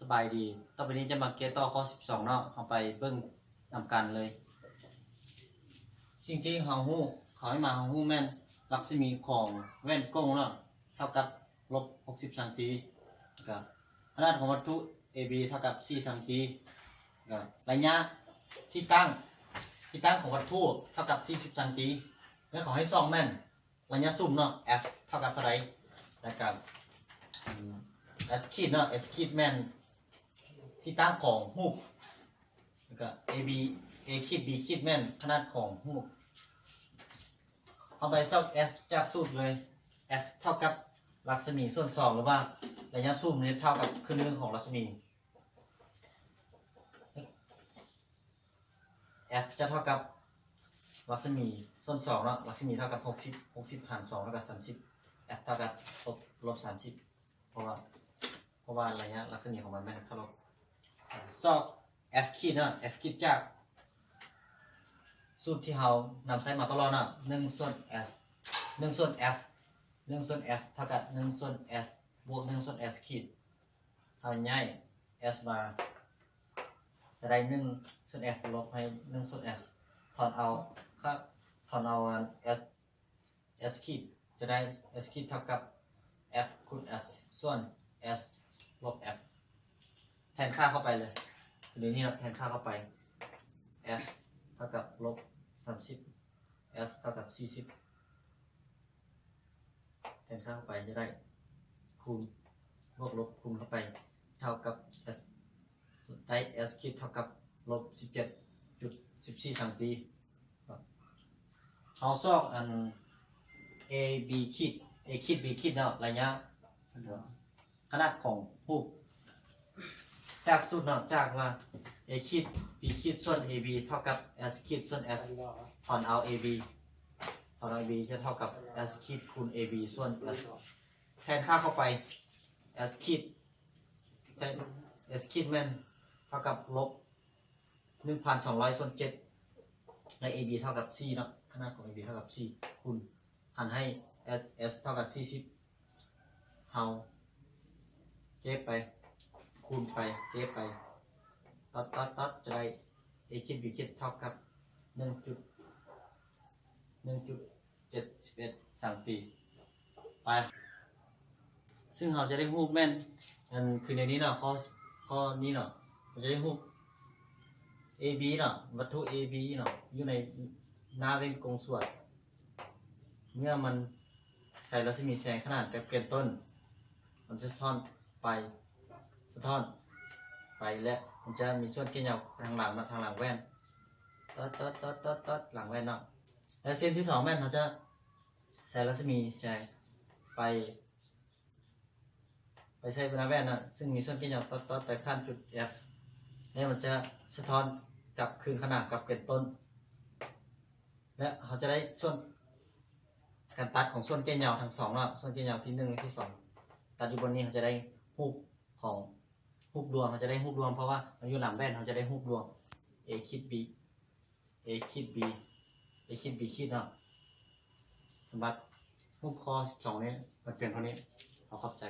ສະບາຍດີ, ຕໍ່ໄປນີ້ຈະມາແກ້ຕໍ່ຂໍ້ສິບສອງເນາະ, ເຮົາໄປເບິ່ງນຳກັນເລີຍ. ສິ່ງທີ່ເຮົາຮູ້, ເຂົາໃຫ້ມາເຮົາຮູ້ແມ່ນລັກສະໝີຂອງແວ່ນກົງເນາະ ເທົ່າກັບລົບຫົກສິບຊັງຕີ, ແລ້ວກະຂະໜາດຂອງວັດຖຸ ເອ ບີ ເທົ່າກັບສີ່ຊັງຕີ, ແລ້ວກະໄລຍະທີ່ຕັ້ງ, ທີ່ຕັ້ງຂອງວັດຖຸເທົ່າກັບສີ່ສິບຊັງຕີ, ແລ້ວເຂົາໃຫ້ຊ່ອງແມ່ນ ໄລຍະຊູມເນາະ F ເທົ່າກັບເທົ່າໃດ, ແລ້ວກະ S ຂີດເນາະ S ຂີດແມ່ນທີ່ຕັ້ງຂອງຮູບ, ແລ້ວກະ A B A ຂີດ B ຂີດແມ່ນຂະໜາດຂອງຮູບ. ເຮົາໄປຊອກ F ຈາກສູດເລີຍ, F ເທົ່າກັບລັກສະໝີສ່ວນສອງ ຫຼືວ່າໄລຍະຊູມນີ້ເທົ່າກັບຄຶ່ງໜຶ່ງຂອງລັກສະໝີ. F ຈະເທົ່າກັບລັກສະໝີສ່ວນສອງເນາະ, ລັກສະໝີເທົ່າກັບຫົກສິບ, ຫົກສິບຫານສອງເທົ່າກັບສາມສິບ, F ເທົ່າກັບລົບ ລົບສາມສິບ ເພາະວ່າ ເພາະວ່າໄລຍະລັກສະໝີຂອງມັນແມ່ນເທົ່າລົບ. ຊອກ F ຂີດເນາະ, F ຂີດຈາກສູດທີ່ເຮົານຳໃຊ້ມາຕະຫຼອດເນາະ, ໜຶ່ງສ່ວນ S ໜຶ່ງສ່ວນ F ໜຶ່ງສ່ວນ F ເທົ່າກັບໜຶ່ງສ່ວນ S ບວກໜຶ່ງສ່ວນ S ຂີດ. ເຮົາຍ້າຍ S ມາ ຈະໄດ້ໜຶ່ງສ່ວນ F ລົບໃຫ້ໜຶ່ງສ່ວນ S, ຖອນເອົາ ຖອນເອົາອັນ S, S ຂີດ ຈະໄດ້ S ຂີດເທົ່າກັບ F ຄູນ S ສ່ວນ S ລົບ F. ແທນຄ່າເຂົ້າໄປເລີຍ, ຕົວນີ້ເນາະ ແທນຄ່າເຂົ້າໄປ F ເທົ່າກັບລົບສາມສິບ, S ເທົ່າກັບສີ່ສິບ. ແທນຄ່າເຂົ້າໄປຈະໄດ້ຄູນ ບວກລົບຄູນເຂົ້າໄປເທົ່າກັບ S, ໄດ້ S ຂີດເທົ່າກັບລົບສິບເຈັດຈຸດສິບສີ່ຊັງຕີ. ເຮົາຊອກອັນ A B ຂີດ A ຂີດ B ຂີດເນາະ, ໄລຍະ ຂະໜາດຂອງຮູບ ຈາກສູດເນາະ, ຈາກວ່າ A ຂີດ B ຂີດສ່ວນ A B ເທົ່າກັບ S ຂີດສ່ວນ S, ຖອນເອົາ A B, ຖອນເອົາ A B ຈະເທົ່າກັບ S ຂີດຄູນ A B ສ່ວນ S. ແທນຄ່າເຂົ້າໄປ S ຂີດ ແທນ S ຂີດແມ່ນເທົ່າກັບລົບໜຶ່ງພັນສອງຮ້ອຍສ່ວນເຈັດ ແລະ A B ເທົ່າກັບສີ່ເນາະ, ຂະໜາດຂອງ A B ເທົ່າກັບສີ່ ຄູນ ຫານໃຫ້ S, S ເທົ່າກັບສີ່ສິບ. ເຮົາເກັບໄປ ຄູນໄປ ເກັບໄປ ຕັດ ຕັດ ຕັດ ຈະໄດ້ A ຂີດ B ຂີດເທົ່າກັບໜຶ່ງຈຸດ ໜຶ່ງຈຸດເຈັດສິບເອັດຊັງຕີ. ໄປ ຊຶ່ງເຮົາຈະໄດ້ຮູບແມ່ນ ອັນ ຄືໃນນີ້ເນາະ, ຂໍ້ ຂໍ້ນີ້ເນາະ, ເຮົາຈະໄດ້ຮູບ A B ເນາະ, ວັດຖຸ A B ເນາະ ຢູ່ໃນໜ້າແວ່ນກົງສ່ວນ. ເມື່ອມັນໃຊ້ລັດສະໝີແສງຂະໜານກັບເກນຕົ້ນ, ມັນຈະສະທ້ອນໄປ ສະທ້ອນໄປ ແລະ ມັນຈະມີສ່ວນແກ່ນຍາວທາງຫຼັງເນາະ, ທາງຫຼັງແວ່ນ ຕັດ ຕັດ ຕັດ ຕັດ ຕັດ ຫຼັງແວ່ນເນາະ. ແລະ ເສັ້ນທີສອງແມ່ນເຮົາຈະໃຊ້ລັດສະໝີແສງໄປ ໄປໃສ່ໜ້າແວ່ນເນາະ, ຊຶ່ງມີສ່ວນແກ່ນຍາວຕັດໆໄປຜ່ານຈຸດ F ແລ້ວມັນຈະສະທ້ອນກັບຄືນຂະໜານກັບເກນຕົ້ນ ແລະ ເຮົາຈະໄດ້ສ່ວນການຕັດຂອງສ່ວນແກ່ນຍາວທັງສອງເນາະ, ສ່ວນແກ່ນຍາວທີໜຶ່ງ ແລະ ທີສອງ ຕັດຢູ່ບ່ອນນີ້, ເຮົາຈະໄດ້ຮູບຂອງ ຮູບລວມ, ເຮົາຈະໄດ້ຮູບລວມ ເພາະວ່າມັນຢູ່ຫຼັງແວ່ນ, ເຮົາຈະໄດ້ຮູບລວມ A ຂີດ B A ຂີດ B A ຂີດ B ຂີດເນາະ. ສຳລັບຮູບຂໍ້ສິບສອງນີ້ ມັນເປັນເທົ່ານີ້. ຂໍຂອບໃຈ.